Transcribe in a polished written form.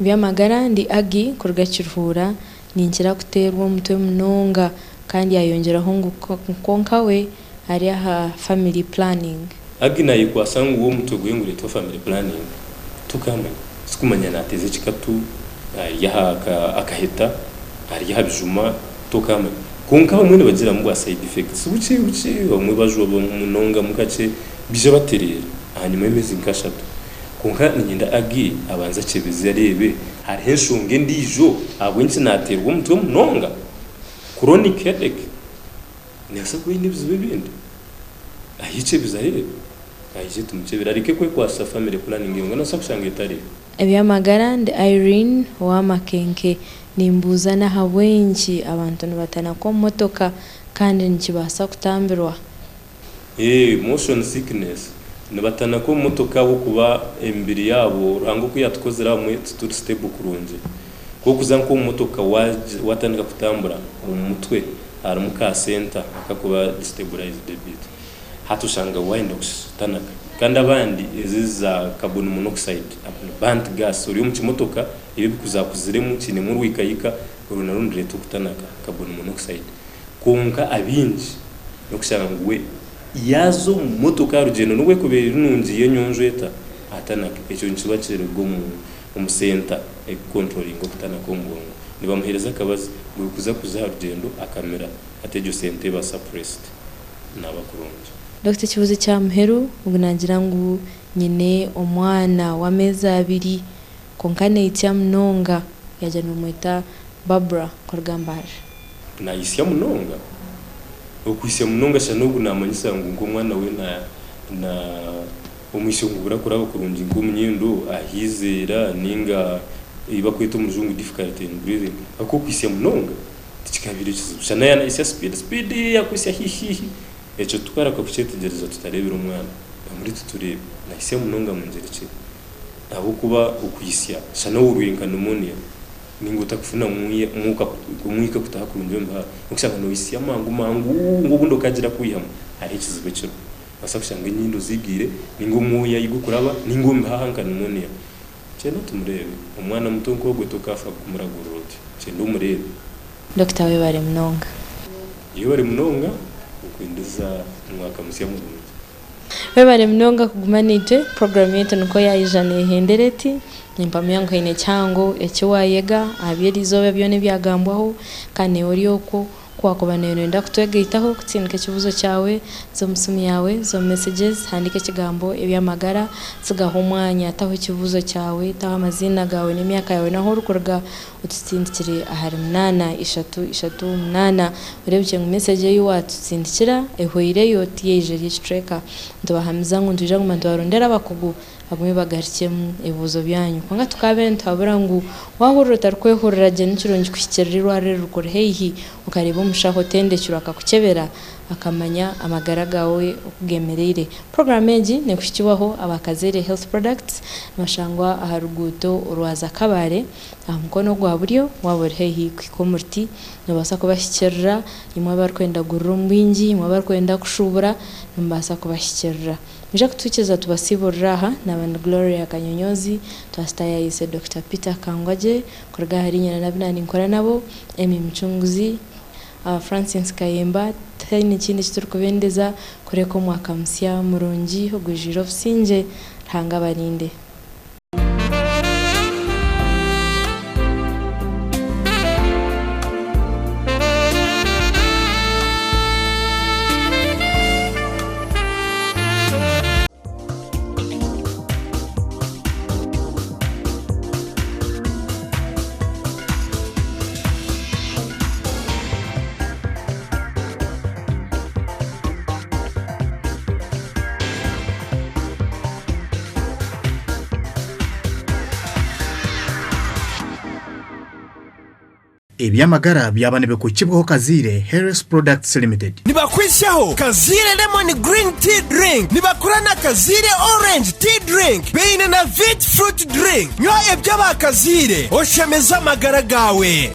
Eby'amagara, Ndi Aggie kuruga Kiruhura, ninkira kuteerwa omutwe munonga kandi yayongyeraho ngu kwonka we ari aha family planning. Aggie nayekwasa ngu we omutwe gwe ngureetwa family planning tokamanya, sikumanya nateeza ekikatu, ari aha akaheta, ari aha bijuma tokamanya. Kwonka abamwe nibagiramu bwa side effects bukye bukye, abamwe bajwa munongamu kakye baija batereera ahanyima y'emeezi nk'ashatu. Kwonka niinyenda Aggie abanze akyebeze areebe hariho enshonga endiijo ahabw'enki naateerwa omutwe munonga. Chronic headache neebaasa kuba eine ebizibu ebindi. Ayekyebeze areebe, aije tumukyebere areke kwekwatsa family planning yonka noobaasa kushanga etariyo. Eby'amagara Ndi Irene owa Makenke. Nimbuuza n'ahabw'enki abantu nibatanaka omu motoka kandi nikibaasa kutambirwa? Ee, motion sickness, nibatanaka omu motoka ahabw'okuba emibiri yaabo Ruhanga oku yatukozire abamwe tituri stable kurungi. Ku orikuza nk'omu motoka watandika kutambura, omu mutwe harimu ka center akakuba destabilized a bit. Hati oshanga wayenda kutanaka. Kandi abandi ezi za carbon monoxide, burnt gas, ori omu kimotoka ebyo ebikuzakuziremu kiinemu orwikayika, orwo narwo nirureeta okutanaka, carbon monoxide. Kwonka abaingi n'okushanga ngu we yaaza omu motoka aha rugyendo n'obu erikuba eri nungi y'enyonjo eta, atanaka. Ekyo nikiba kiruga omu senta erikukonturoringa okutanaka omu bwongo. Nibamuheereza akabazi buri kuza kuza aha rugyendo akamira hati egyo senta eba suppressed naaba kurungi. Dokita ekibuuzo ekya muheru ogu naagira ngu nyine omwana w'ameezi abiri kwonka naitsya munonga yaagira nibamweta Barbra kuruga Mbarara. Naitsya munonga? Okwitsya munonga shana ogu namanyisa ngu nk'omwana we na na omwitsyo ngu gurakuraba kurungi nk'omunyindo ahizeera ninga eyi bakweta omu rujungu difficulty in breathing ahabw'okuba okwitsya munonga tikikabaire kizibu shana yaaba naitsya speed speed akwitsya haihi haihi ekyo tukarahuka kukyetegyereza tutareebire omwana omuri titureebe naitsya munonga mungyeri ki ahabw'okuba okwitsya shana orwaire nka pneumonia. Ninga otakufuna omwika kutaha kurungi omu bihaha, n'okushanga noyitsya mangu mangu ngu obundi okagira kwihamu, hariho ekizibu ekiriho. Nobaasa kushanga enyindo ziigiire, ninga omwoya ahi gukuraba, ninga omu bihaha nka pneumonia. Gyenda tumureebe. Omwana muto nk'ogwo tokaafa kumuragurira otyo. Gyenda omureebe. Dokita webare munonga. Yebare munonga nkwendeza omwaka musya murungi. Webare munonga kuguma naitwe, puroguraamu yaitu nikwo yaija neehendera eti. Nimpamya ngu haine kihango eki waayega aha by'eriizooba byona ebyagambwaho kandi naiwe ori okwo ku waakuba nooyenda kutwegaitaho kutsindika ekibuuzo kyawe, za omu simu yaawe, za omu messages, handiika ekigambo eby'amagara, tsigaho omwanya, taho ekibuuzo kyawe, taho amaziina gaawe n'emyaka yaawe n'ahu orikuruga Otutsindikire ahari munaana ishatu ishatu munaana oreebekye ngu mesegi ei waatutsindikira ehweireyo tiyaija eri ekicweka. Nitubahamiza ngu nitwija kuguma nitubarondera abakugu bagume bagarukyemu ebibuuzo byanyu. Kwonka tukaabaire nituhabura ngu waahurira otarikwehurira gye ni kirungi kuhikiirira eirwariro eririkuri haihi okareeba omushaho otendekirwe akakukyebera akamanya amagara gaawe oku geemereire. Puroguraamu egi neekuhikibwaho aba Kazaire Health Products nibashangwa aha ruguuto orwa Kabale. Aha mukono ogwa buryo waaba ori haihi kuhika omu ruti, noobaasa kubahikiirira. Imwe abarikwenda kugurira omu bwingi, imwe abarikwenda kushuubura, nimubaasa kubahikiirira. Mwija kutuhikiriza tubasiiburire aha. Naaba ndi Gloria Kanyonyozi, twasitaayaayise Dokita Peter Kangwagye kuruga ahari nyina n'abu naaninkora nabo, Emmy Mucunguzi, Francis Kayemba. Tihaine kindi eki turikubendeza kureka omwaka musya murungi ogwijwire obusingye. Ruhanga abarinde. Eby'amagara byaba nibikukibwaho Kazaire Health Products Limited. Nibakwitsyaho Kazaire Lemon Green Tea Drink, nibakora na Kazaire Orange Tea Drink, baine na Vit Fruit Drink. Nywa eby'aba Kazaire oshemeze amagara gaawe.